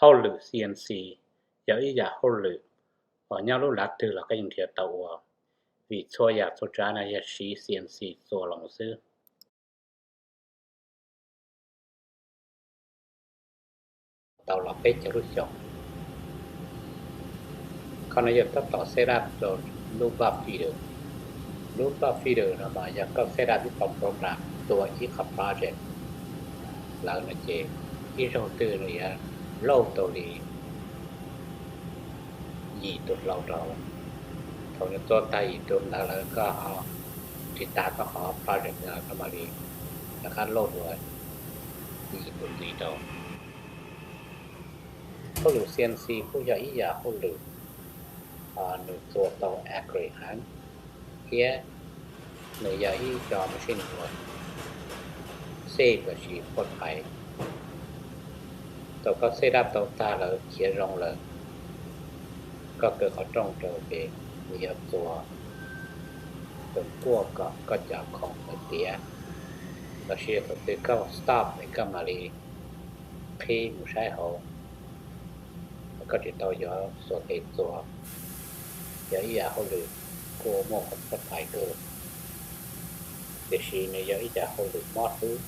Hauj lwm C N C yog ib yam hauj lwm uas nyob lub lav twg los koj yeej nrhiav tau ua, vim txhua yam txhua tsav no yog siv C N C txuas los mus xwb. Tau los peb caug lub xyoo. Qhov no yog tab tom set up rau lub bot feeder. Lub bot feeder no mas yog koj set up ib qho program tua ib qho project lawm no ces ib zaug twg nws yuav load tau li yim tus hlau rau. Thaum nws tua tag yim tus ntawd lawm koj ho ris tas koj qhov project ntawd koj mam li rov qab load dua yim tus ntxiv rau. Hauj lwm C N C kuj yog ib yam hauj lwm nws tua tau accurate heev thiab nws yog ib co machine uas safe lossis phuaj phais. Thaum koj set up tau tag lawm khiav zoo lawm, koj kaw qhov rooj rau ces nws yuav txuas tus kuaj kom koj cov khoom ntawd tiav, lossis thaum twg koj stop es koj mam li qhib mus saib hauv, koj tsis tau yuav xuas tes txuas. Yog ib yam hauj lwm kuj muaj qhov txhawb phais kawg, tiam sis nws yog ib yam hauj lwm mob hlwb.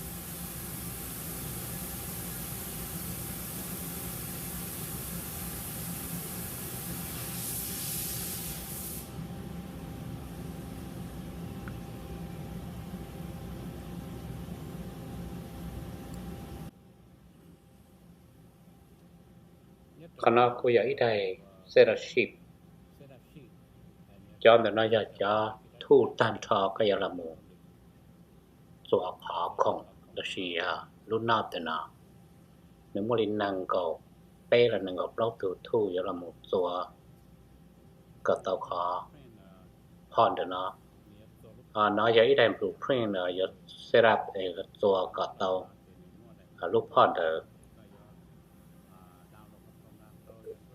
Qhov no kuj yog ib daim set up sheep. Cov ntawm no yog cov tools tag nrho koj yuav los mus txuas qhov khoom lossis lub knob ntawm no. Nws muaj li nees nkaum peb los nees nkaum plaub tus tools yuav los mus txuas kom tau qhov port ntawm no. No yog ib daim blueprint yuav set up es txuas kom tau lub port ntawd.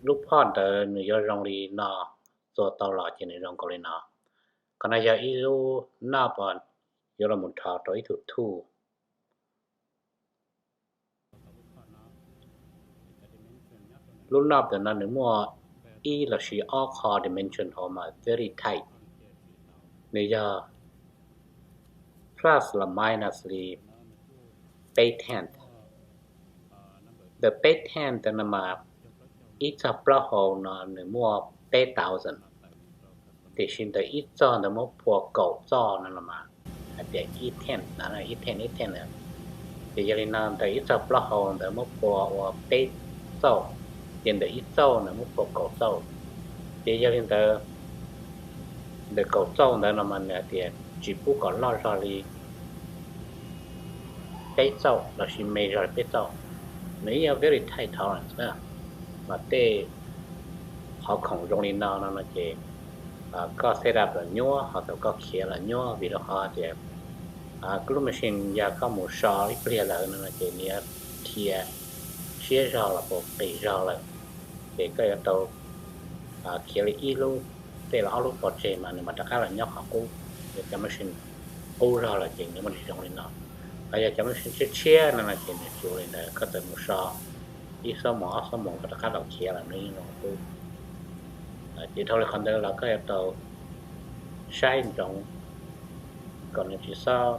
Lub port ntawd nws yuav zoo li no, txuas tau los ces nws zoo nkaus li no. Qhov no yog ib lub knob yuav los mus rho rau ib tug tools. Lub knob ntawm no nws muaj ib lossis ob qho dimension hauv mas very tight. Nws yog plus los minus li peb tenth. Ntawm peb tenth no mas ib txoj plaub hau no nws muaj peb thousand, tiam sis ntawm ib txoj ntawd muab phua kaum txoj no los mas hais tias ib tenth no, ib tenth ib tenth na. Ces yog li no ntawm ib txoj plaub hau ntawd muab phua ua peb txoj, ces ntawm ib txoj ntawd muab phua kaum txoj. Ces yog li ntawd ntawm kaum txoj ntawd no mas nws hais tias tsis pub kom loj zog li peb txoj lossis me zog li peb txoj. Nws ib yam very tight tolerance na. Mas tej qhov khoom zoo li no no no ces koj set up los nyuaj, ho thaum koj khiav los nyuaj vim rau qhov tias lub machine yog koj mus so ib pliag lawm no no ces nws yuav dhia siab zog los puas qis zog lawm, ces koj yuav tau khiav li ib lub, tej los ob lub pov tseg mas nws mam rov qab los nyob qhov qub. Yog cov machine qub zog lawm ces nws muaj tsis zoo li no. Ho yog cov machine tshiab tshiab no no ces nws tsis ua li ntawd, koj txawm mus so ib xuab moos ob xuab moos koj rov qab los khiav los nws yeej zoo qub. Ces dhau li qhov ntawd los koj yuav tau saib ntsoov kom nws tsis txhob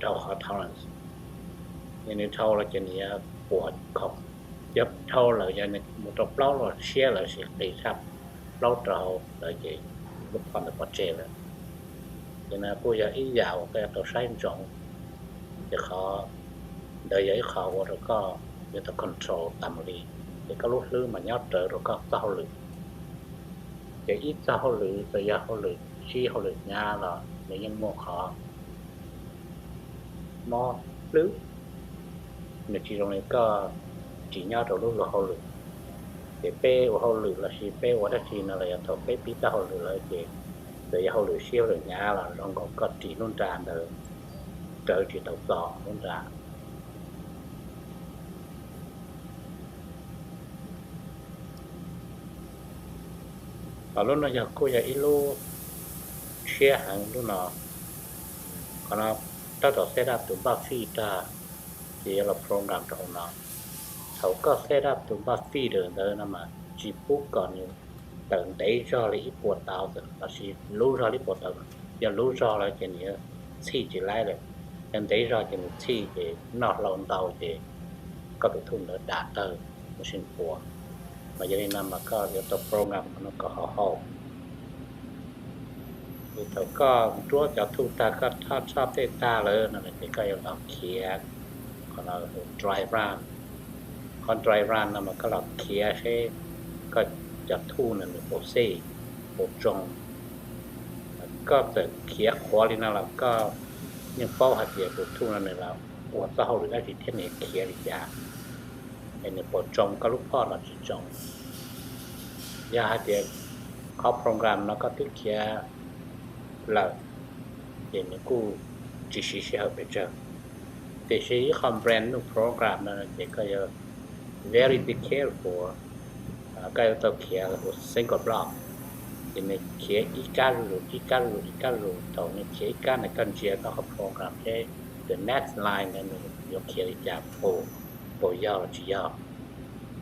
dhau qhov tolerance. Yog nws dhau los ces nws yuav puas khoom, yog dhau lawm yog nws mus rau plaub los siab lawm sis qis tshaj plaub rau hauv lawm ces lub port ntawd pov tseg lawm. Ces no kuj yog ib yam uas koj yuav tau saib ntsoov, ces qhov ntawd yog ib qho ua rau koj yuav tau control tas mus li, ces koj lub hlwb mas nyob rawv rau koj txoj hauj lwm. Ces ib txoj hauj lwm txawm yog hauj lwm sib hauj lwm hnyav los nws yeej muaj qhov mob hlwb, nws tsis zoo li koj tsis nyob rau lub luag hauj lwm. Ces peb ua hauj lwm lossis peb ua dab tsi no los yog thaum peb pib txoj hauj lwm lawm ces txawm yog hauj lwm sib hauj lwm hnyav los zoo nkaus koj ris lub nra ntawd rawv tsis tau txo lub nra. Ho lub no yog kuj yog ib lub tshiab heev lub no. Qhov no tab tom set up tus npaj fij tag, ces yuav los program rau hauv no. Thaum koj set up tus npaj feeder ntawd no mas tsis pub kom nws tawm ntev zog li ib puas tau lossis luv zog li ib puas tau. Yog luv zog lawm ces nws yuav txhij tsis laib lawm. Yog ntev zog ces nws txhij ces noj hlau ntau ces koj tus thuj ntawd dam tawg, machine puas. Mas yog li no mas koj yuav tau program no kom haum haum. Ces thaum koj nruab cov thuj tag, koj tshaj tshaj tej tag lawm no ces koj yuav los khiav qhov dry run. Qhov dry run no mas koj los khiav seb koj cov thuj no nws puas xij, puas tsoo. Koj txawm khiav qhuav li no los koj yeej paub hais tias tus thuj no nws los ua txoj hauj lwm dab tsi thiab nws khiav li cas, es nws puas tsoo koj lub phoj los tsis tsoo. Yog hais tias qhov program no koj twb khiav lawm, ces nws kuj tsis siv sij hawm pes tsawg. Tiam sis ib qho brand new program no ces koj yuav very be careful, koj yuav tau khiav ua single block. Ces nws khiav ib kab zuj zus, ib kab zuj zus, ib kab zuj zus. Thaum nws khiav ib kab no koj ntsia koj qhov program seb the next line ntawd nws yuav khiav li cas, puas, puas yog los tsis yog.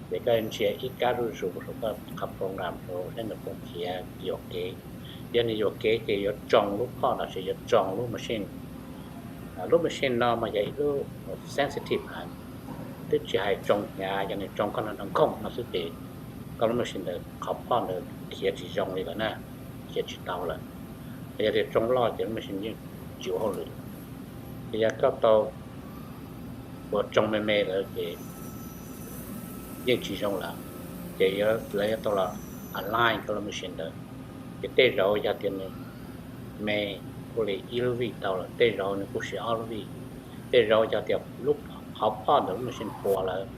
Ces koj ntsia ib kab zuj zus rau koj qhov program rau seb nws puas khiav yuam kev. Yog nws yuam kev ces yuav tsoo lub phoj lossis yuav tsoo lub machine. Lub machine no mas yog ib lub sensitive heev, twb tsis hais tsoo hnyav, yog nws tsoo koj nrog nroo nkooj no xwb ces koj lub machine ntawd qhov phoj ntawd khiav tsis zoo li lawm na, khiav tsis tau lawm. Yog tias tsoo loj ces lub machine yeej tsis ua hauj lwm. Ces yog koj tau ua tsoo me me lawm ces yeej tsis zoo lawm, ces lawv yuav tau los align koj lub machine ntawd. Ces tej zaum yog tias nws me ua li ib lub vij tau lawm, tej zaum nws kuj siv ob lub vij, tej zaum yog tias lub qhov phoj ntawm lub machine puas lawm,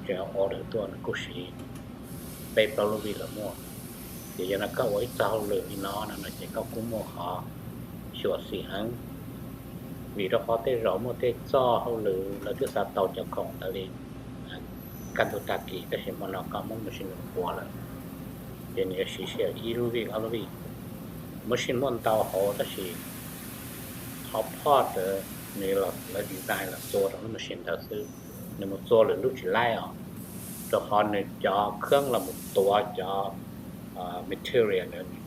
tseem order tuaj nws kuj siv peb plaub lub vij los muaj. Ces yog no koj ua ib txoj hauj lwm li no no ces koj kuj muaj qhov xyuam xim heev, vim rau qhov tej zaum muaj tej txoj hauj lwm lawv twb xav tau cov khoom ntawd li kaj ntug tag kis tab sis hmo no koj muab machine puas lawm, ces nws yuav siv sij hawm ib lub vij ob lub vij. Machine muaj ntau hauv tab sis qhov phoj ntawd nws los lawv design los txua rau lub machine ntawd xwb, nws mus txua lwm lub tsis laib os, rau qhov nws cov khab los mus tuav cov material ntawd nws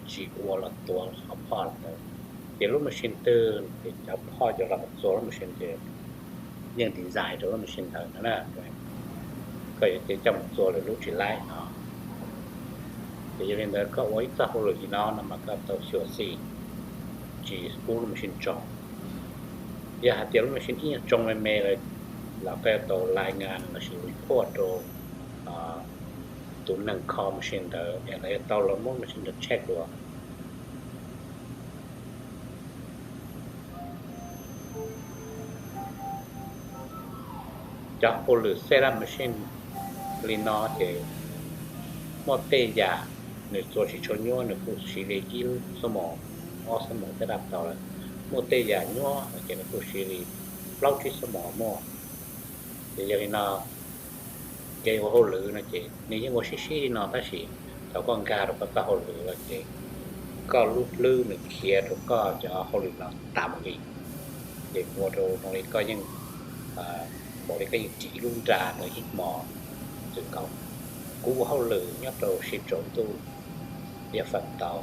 tsis ua los tuav qhov phoj ntawd. Ces lub machine twg ces cov phoj yuav los mus txua lub machine ces yeej design rau lub machine ntawd no na. Koj yuav tau coj mus txua lwm lub tsis laib no. Ces yog li ntawd koj ua ib txoj hauj lwm li no no mas koj tau xyuam xim tsis pub lub machine tsoo. Yog hais tias lub machine ib nyuag tsoo me me lawm los koj yuav tau lai nga lossis report rau tus neeg kho machine ntawd es lawv yuav tau los muab machine ntawd check dua. Cov hauj lwm set up machine li no ces muaj tej yam nws txua tsis tshua nyuaj nws kuj siv li ib xuab moos, ob xuab moos set up tau lawm. Muaj tej yam nyuaj no ces nws kuj siv li plaub tsib xuab moos muaj. Ces yog li no kev ua hauj lwm no ces nws yeej ua sib sib li no tab sis thaum koj nkag rau koj txoj hauj lwm los ces koj lub hlwb nws khiav rau koj cov hauj lwm no tas mus li. Ces ua rau zoo li koj yeej, npaum li koj yeej ris ib lub nra ntawd ib hmos xwb nkaus. Kuv ua hauj lwm nyob rau Sib Tsaus Ntuj, Yaj Feem tau.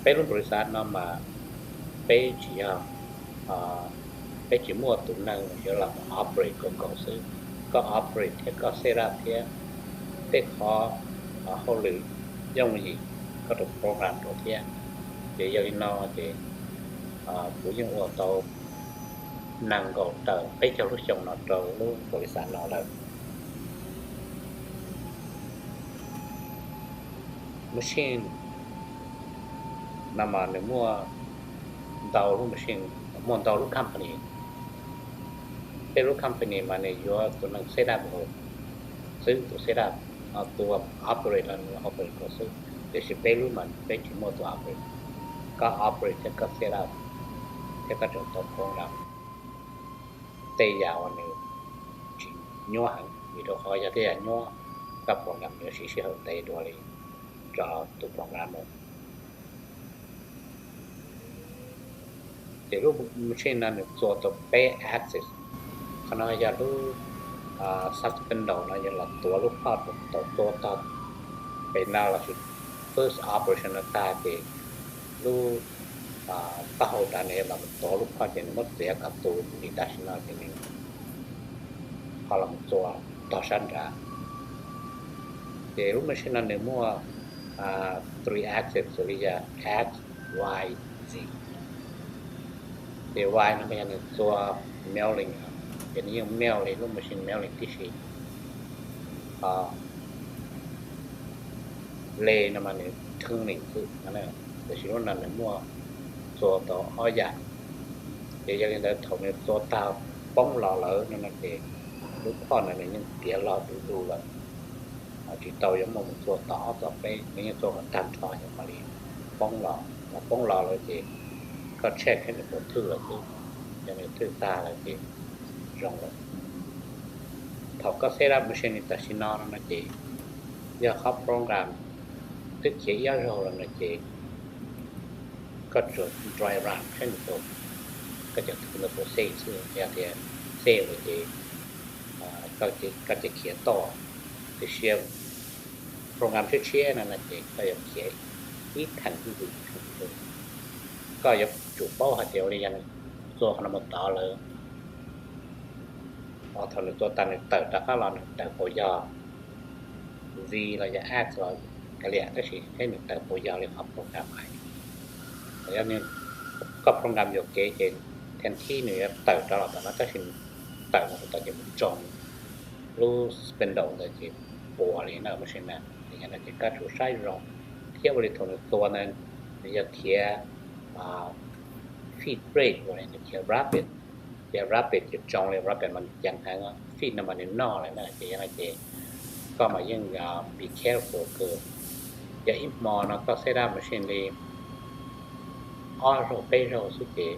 Peb lub npaum li xav no mas peb tsis yog, peb tsis muaj tus neeg yuav los operate nkaus nkaus xwb. Koj operate thiab koj set up thiab tej qhov hauj lwm yooj yim koj rau program rau thiab. Ces yog li no ces kuv yeej ua tau nees nkaum tawm peb caug lub xyoo no rau lub npaum li xav no lawm. Machine no mas nws muaj ntau lub machine, muaj ntau lub company. Peb lub company mas nws yuav tus neeg set up nkaus xwb, tus set up, tus operate los nws operate nkaus xwb, tiam sis peb lub mas peb tsis muaj tus operate. Koj operate thiab koj set up thiab koj tseem tau program tej yam uas nws tsis nyuaj heev, vim rau qhov yog tej yam nyuaj koj program yuav siv sij hawm ntev dua li rau tus programmer. Ces lub machine no nws txua tau peb axis, Qhov no yog lub Suspendo no yog los tuav lub phoj tau txua tog pem no lossis first operation no tag ces lub taub hau nrad nws los mus tuav lub phoj ces nws muab txiav kom tu li tam sim no ces nws ho los mus txua tog sab nrad. Ces lub machine no nws muaj three axis xws li yog X, Y, Z. Ces Y no mas yog nws txua milling, ces nws yeej mill li lub machine milling tib si. Ho le no mas nws turning xwb, tiam sis lub no nws muaj txua tau ob yam. Ces yog li ntawd thaum nws txua tag poob los lawm no no ces lub phoj ntawd nws yeej tiav log du du lawm, tsis tau yuav muaj mus txua tom ob tom peb, nws yeej txua kom tag nrho ces mam li poob los. Thaum poob los lawm ces koj check seb nws puas thwj lawm xwb. Yog nws thwj tag lawm ces zoo lawm. Thaum koj set up machine li tam sim no no ces yog qhov program twb khiav ib ob zaug los no ces koj tsuas dry run seb nws puas, koj cov tools ntawd puas safe xwb. Yog tias safe lawm ces koj cia li khiav toj. Tiam sis program tshiab tshiab no no ces koj yuav khiav ib theem ib tus ib theem ib tus. Koj yuav tsum paub hais tias ua li yog nws txua qhov no mus tod lawm, thaum nws txua tas nws tawm rov qab los nws tawm puas yog Z los yog X los kav liam, tab sis seb nws tawm puas yog li qhov program hais. Yog koj program yuam kev ces thib thib nws yuav tawm rov los tom no, tab sis nws tawm mus tom ces mus tsoo lub spindle ntawd ces puas li na, machine na. Yog no ces koj tsum saib zoo thiab ua li thaum nws txua ntawd nws yog khiav feed rate ua li nws khiav rapid, ces rapid ces tsoo li rapid mas nws ceev heev, feed no mas nws noj lawm na. Ces yog no ces koj mas yeej be careful kawg. Yog ib hmo no koj set up machine li ob zaug peb zaug xwb ces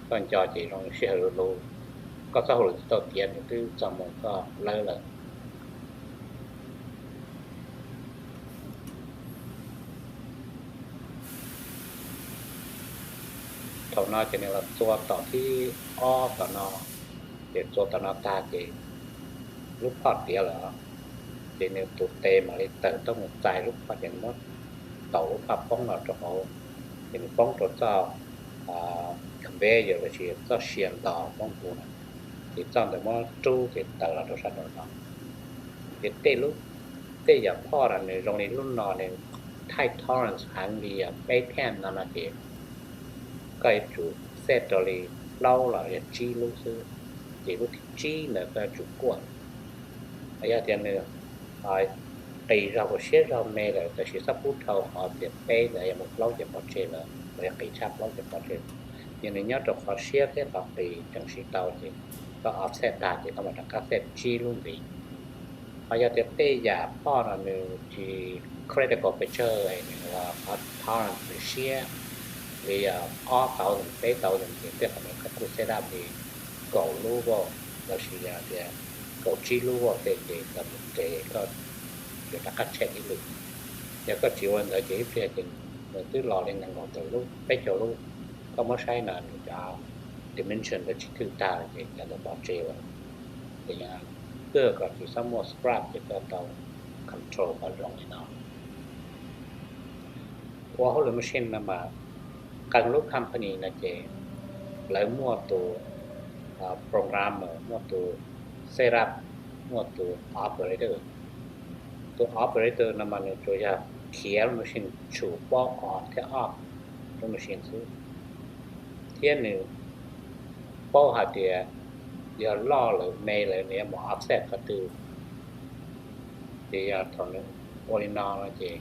koj nco ces zoo sij hawm lug lug, koj txoj hauj lwm twb tau tiav, nws twb txog moo koj lawb lawm. Thaum no ces nws los txua tom thib ob tom no, ces txua tom no tag ces lub phoj tiav lawm, ces nws tus tes mam li tawm tuaj mus txais lub phoj ces nws muab taus lub phoj poob los rau hauv, ces nws poob rau txoj conveyor lossis txoj sia ntos poob tus na, ces txoj ntawd muab rub ces tawm los rau sab nraum no. Ces tej lub, tej yam phoj no nws zoo li lub no nws tight tolerance heev li yog peb pound no no ces koj yuav tsum set rau li plaub los yog tsib lub xwb, ces lub thib tsib ntawd koj yuav tsum kuaj. Yog tias nws qis zog kuj siab zog me lawm tab sis txhob pub dhau qhov tias peb ntawd, yog mus plaub ces pov tseg lawm, los yog qis tshaj plaub ces pov tseg. Yog nws nyob rau qhov siab thiab qhov qis tseem siv tau ces koj offset tag ces koj mam rov qab set tsib lub ntxiv. Ho yog tias tej yam phoj no nws tsis critical pes tsawg, nws qhov tolerance nws siab li ob thousand peb thousand ces tej qhov ntawd koj kuj set up li kaum lub volt lossis yog tias kaum tsib lub volt tej ces koj mus tes koj yuav rov qab check ib lwm. Yog koj tsis ua li ntawd ces ib pliag ces nws twb los li nees nkaum tawm lub peb caug lub, koj muab saib no nws cov dimension ntawd tsis thwj tag ces cov ntawd pov tseg lawm. Ces yog kawg kom tsis txhob muaj scrap ces koj tau control kom zoo li no. Ua hauj lwm machine no mas qee lub company no ces lawv muaj tus programmer, muaj tus set up, muaj tus operator. Tus operator no mas nws tsuas yog khiav lub machine, tshum pob on thiab off lub machine xwb, thiab nws paub hais tias yog loj lawm me lawm nws yuav mus offset qhov twg. Ces yog thaum nws ua li no no ces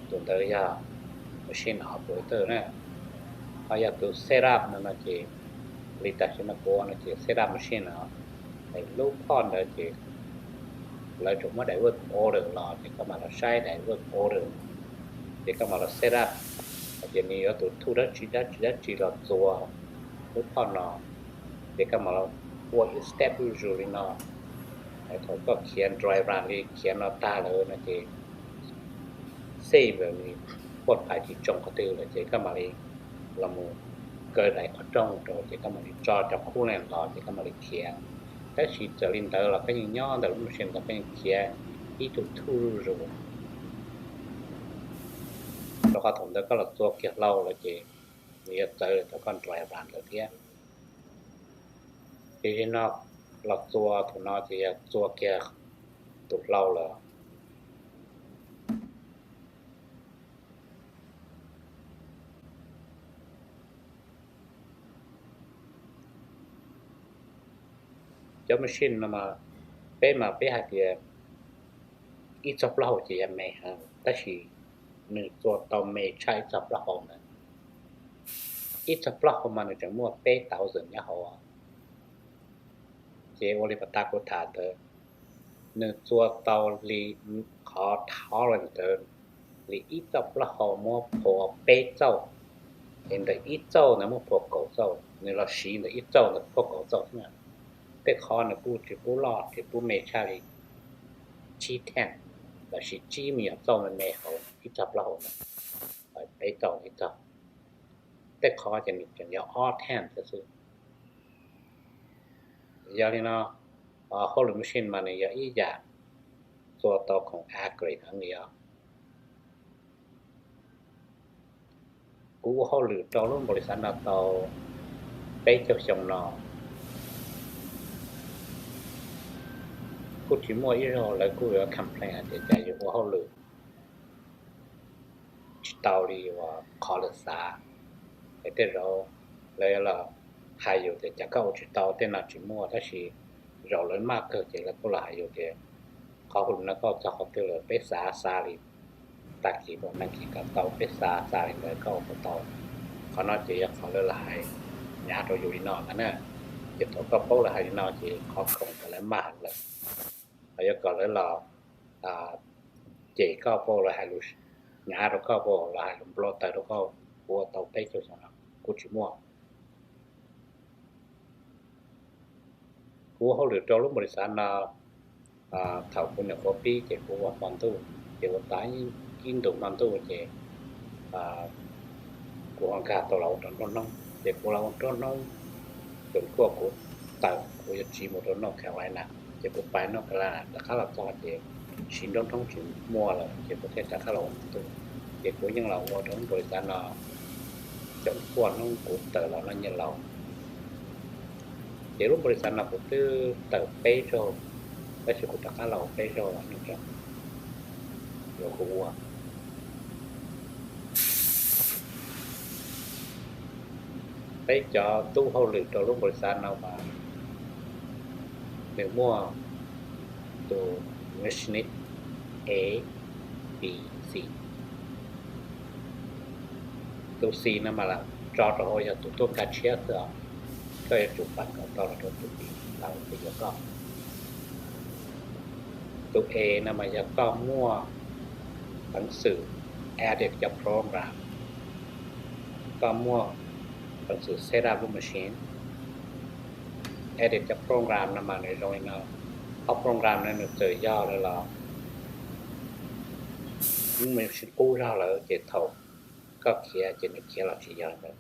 tus ntawd yog machine operator na. Ho yog tus set up no no ces li tam sim no kuv ua no ces set up machine no, lub phoj ntawd ces lawv tsuas muab daim work order los ces koj mam los saib daim work order, ces koj mam los set up hais tias nws yuav tus thuj dab tsi dab tsi dab tsi los txua lub phoj no, ces koj mam los ua ib step usual li no. Thaum koj khiav dry run li khiav no tag lawm no ces save li poj phais tsis tsoo qhov twg lawm ces koj mam li los mus kaw daim qhov rooj rau ces koj mam li tso cov khub no los ces koj mam li khiav. Tab sis txawm li ntawd los koj yeej nyob ntawm lub machine ntawd koj yeej khiav ib tug thuj zuj zus. Rau qhov thaum ntawd koj los txua kiag hlau lawm ces nws yuav txawv rau koj driver ntawd thiab. Ces zaum no los txua thaum no ces yog txua kiag tus hlau lawm. Cov machine no mas peb mas peb hais tias ib txoj plaub hau ces yog me heev, tab sis nws txua tau me tshaj ib txoj plaub hau ntawd. Ib txoj plaub hau mas nws tseem muaj peb thousand nyob hauv. Ces ua li pas tas kuv tham ntawd, nws txua tau li qhov tolerance ntawd li ib txoj plaub hau muab phua peb txauj, es ntawm ib txauj ntawd muab phua kaum txauj, nws los siv ntawm ib txauj ntawd phua kaum txauj xwb na. Tej qhov nws kuj tsis pub loj tsis pub me tshaj li tsib tenth, los sis tsib me nyuam txauj me me hauv ib txoj plaub hau ntawd, peb txauj ib txauj. Tej qhov ces nws tseem yog ob tenth xwb. Yog li no, hauj lwm machine mas nws yog ib yam txua tau khoom accurate heev li os. Kuv ua hauj lwm rau lub npaum li xav no tau peb caug xyoo no, kuj tsis muaj ib zaug lawv kuj yuav complain hais tias cas yus ua hauj lwm tsis tau li uas qhov lawv xav. Es tej zaum lawv los hais yus tias cas koj ua tsis tau tej no tsis muaj, tab sis zaum lawv maj kawg ces lawv kuj los hais yus tias qhov hauj lwm no koj ua txog qhov twg lawm, peb xav xav li tag kis mus neeg kis kom tau, peb xav xav li ntawd koj ua puas tau. Qhov no ces yog qhov lawv los hais hnyav rau yus li no ntag na. Ces thaum koj paub lawv hais li no ces qhov khoom kom lawv maj heev lawm, ho yuav kom lawv los cem koj pauj los hais lus hnyav rau koj pauj los hais lus npau taws rau koj ua tau peb caug xyoo no kuj tsis muaj. Kuv ua hauj lwm rau lub npaum li xav no, thaum kuv nyuam qhuav pib ces kuv ua hmo ntuj, ces ua tas ib ntus hmo ntuj ces kuv ho nkag tau los ua rau nruab hnub, ces kuv los ua nruab hnub, txuas kuaj kuv tawm kuv yuav tsiv mus rau North Carolina, ces kuv pais North Carolina rov qab los txog ces siv nruab hnub tsis muaj lawm ces kuv thiaj rov qab los ua hmo ntuj. Ces kuv yeej los ua rau lub npaum li xav no xyoo cuaj hnub kuv tawm los noj nyiaj laus. Ces lub npaum li xav no kuv twb tawm peb zaug, tab sis kuv rov qab los ua peb zaug los nws tseem yuav kuv ua. Peb cov tub hauj lwm rau lub npaum li xav no mas nws muaj tus machinist A, B, C. Tus C no mas tso rau hauv yog tus tuaj nkag tshiab xwb os, koj yuav tsum pais nkaum tau los rau tus B los thiaj yuav koj. Tus A no mas yog koj muaj peev xwm edit cov program, koj muaj peev xwm set up lub machine. Edit cov program no mas nws zoo li no, ob program no nws txawm yog lawm los lub machine qub zog lawm ces thaum koj khiav ces nws khiav los tsis yog li ntawd.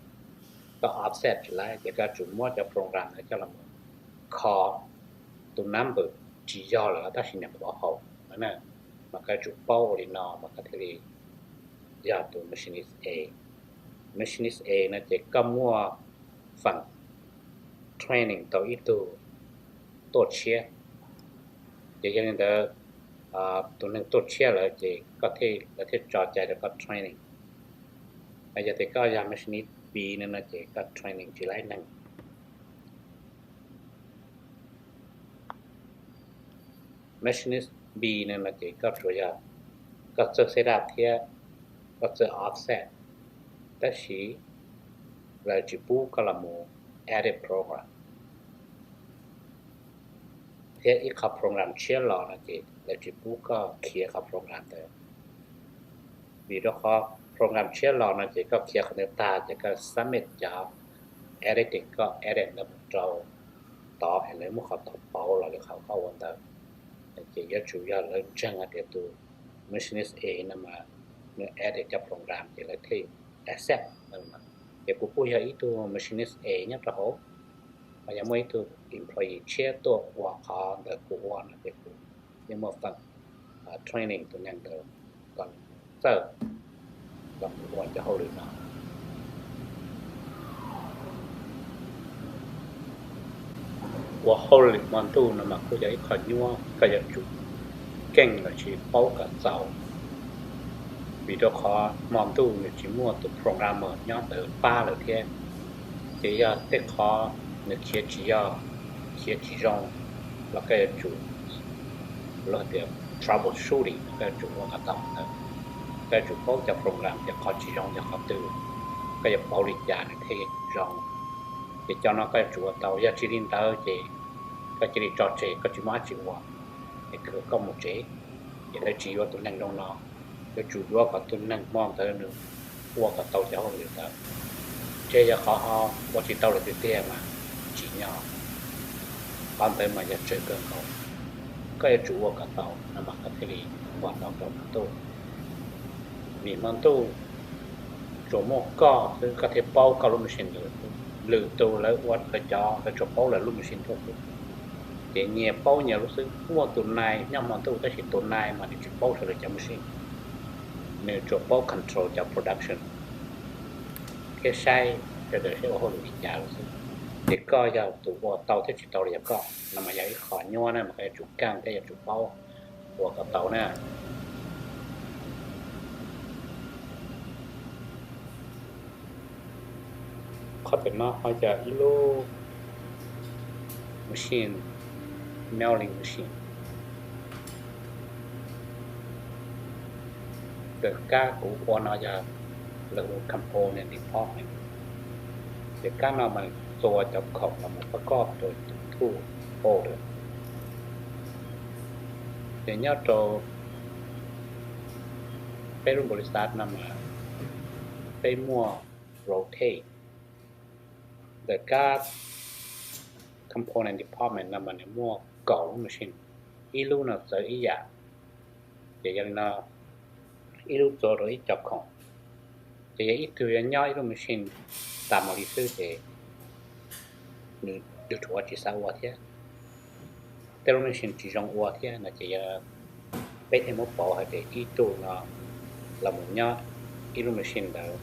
Koj offset tsis laib ces koj tsum muab cov program ntawd coj los mus kho tus number tsis yog lawm tab sis nws qhuav haum na, mas koj tsum paub ua li no mas koj thiaj li yog tus machinist A. Machinist A no ces koj muaj feem training tau ib tug tuaj tshiab, ces yog li ntawd tus neeg tuaj tshiab lawm ces koj thiaj, lawv thiaj tso cai rau koj training. Yog tias koj yog machinist B no no ces koj training tsis laib neeg. Machinist B no no ces koj tsuas yog koj txawj set up thiab koj txawj offset, tab sis lawv tsis pub koj los mus edit program, thiab ib qhov program tshiab los no ces lawv tsis pub koj khiav qhov program ntawd. Vim rau qhov program tshiab los no ces koj khiav qhov ntawd tag ces koj submit cov editing koj edit ntawd mus rau tod es lawv muab qhov tod pauv los li qhov koj ua ntawd. Ces yuav tsum yog lawv ntseeg hais tias tus machinist A no mas nws edit cov program ces lawv thiaj accept no mas. Ces kuv kuj yog ib tug machinist A nyob rau hauv, ho yog muaj ib tug employee tshiab tuaj ua qhov ntawd kuv ua no ces kuv yeej muaj feem training tus neeg ntawd kom nws txawj los ua cov hauj lwm no. Ua hauj lwm hmo ntuj no mas kuj yog ib qho nyuaj, koj yuav tsum keej los sis paub kom txaus, vim rau qhov hmo ntuj nws tsis muaj tus programmer nyob ntawd pab lawm thiab. Ces yog tej qhov nws khiav tsis yog, khiav tsis zoo los koj yuav tsum, lawv tias troubleshooting, koj yuav tsum ua kom tau ntawd. Koj yuav tsum paub cov program tias qhov tsis zoo yog qhov twg, koj yuav pauv li cas nws thiaj zoo. Ces cov no koj yuav tsum ua tau, yog tsis li ntawd ces koj cia li tso tseg, koj tsis muaj dab tsi ua, es koj mus tsev. Ces lawv tsis yuav tus neeg zoo no, yuav tsum yuav kom tus neeg hmo ntawd nws ua kom tau cov hauj lwm ntawd. Ces yog qhov ho ua tsis tau lawm tiag tiag mas tsim nyog qhov ntawd mas yog tsawg kawg nkaus. Koj yuav tsum ua kom tau no mas koj thiaj li ua tau rau hmo ntuj. Vim hmo ntuj tsuas muaj koj xwb koj thiaj paub koj lub machine ntawd xwb, lwm tus lawv ua lawv cov, lawv tsuas paub lawv lub machine tuaj xwb. Ces nyias paub nyias lub xwb, muaj tus nai nyob hmo ntuj tab sis tus nai mas nws tsis paub sawv daws cov machine, nws tsuas paub control cov production thiab saib sawv daws saib ua hauj lwm li cas lawm xwb. Ces koj yog tus ua tau thiab tsis tau los yog koj, no mas yog ib qho nyuaj na mas koj yuav tsum keej thiab yuav tsum paub ua kom tau na. Qhov ntawm no ho yog ib lub machine, milling machine. Ntawm kab kuv ua no yog lawv hu component department. Ces kab no mas txua cov khoom los mus pab koj rau tus tool holder. Ces nyob rau peb lub npaum li xav no mas peb muaj rotate. Ntawm kab component department no mas nws muaj kaum lub machine, ib lub no txawv ib yam. Ces yog li no, ib lub txua rau ib co khoom. Ces yog ib tug yuav nyob ib lub machine tas mus li xwb ces nws dhuav tsis xav ua thiab, tej lub machine tsis zoo ua thiab no ces yog peb thiaj muab pauv hais tias ib tug no los mus nyob ib lub machine ntawd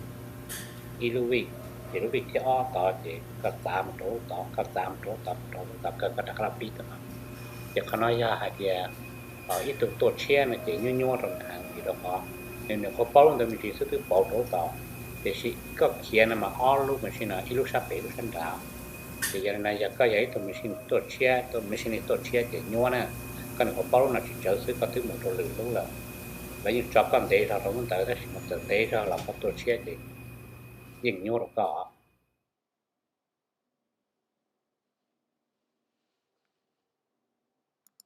ib lub vij, ces lub vij thib ob tod ces koj txav mus rau lub tod, koj txav mus rau lub tod, mus rau lub tod, koj koj rov qab los pib tau no. Ces qhov no yog hais tias ib tug tuaj tshiab no ces nyuaj nyuaj rau nws heev vim rau qhov nws nyuam qhuav paub lub ntawd me ntsis xwb twb pauv rau lub tod, tiam sis koj khiav no mas ob lub machine no ib lub sab pem ib lub sab nrad. Ces yog li no yog koj yog ib tug machine tuaj tshiab, tus machine tuaj tshiab ces nyuaj na, koj nyuam qhuav paub lub no tsis tsawv xwb koj twb mus rau lwm lub lawm. Lawv yeej tso koj ntev zog rau lub ntawd tab sis mas txawm ntev zog los koj tuaj tshiab ces yeej nyuaj rau koj.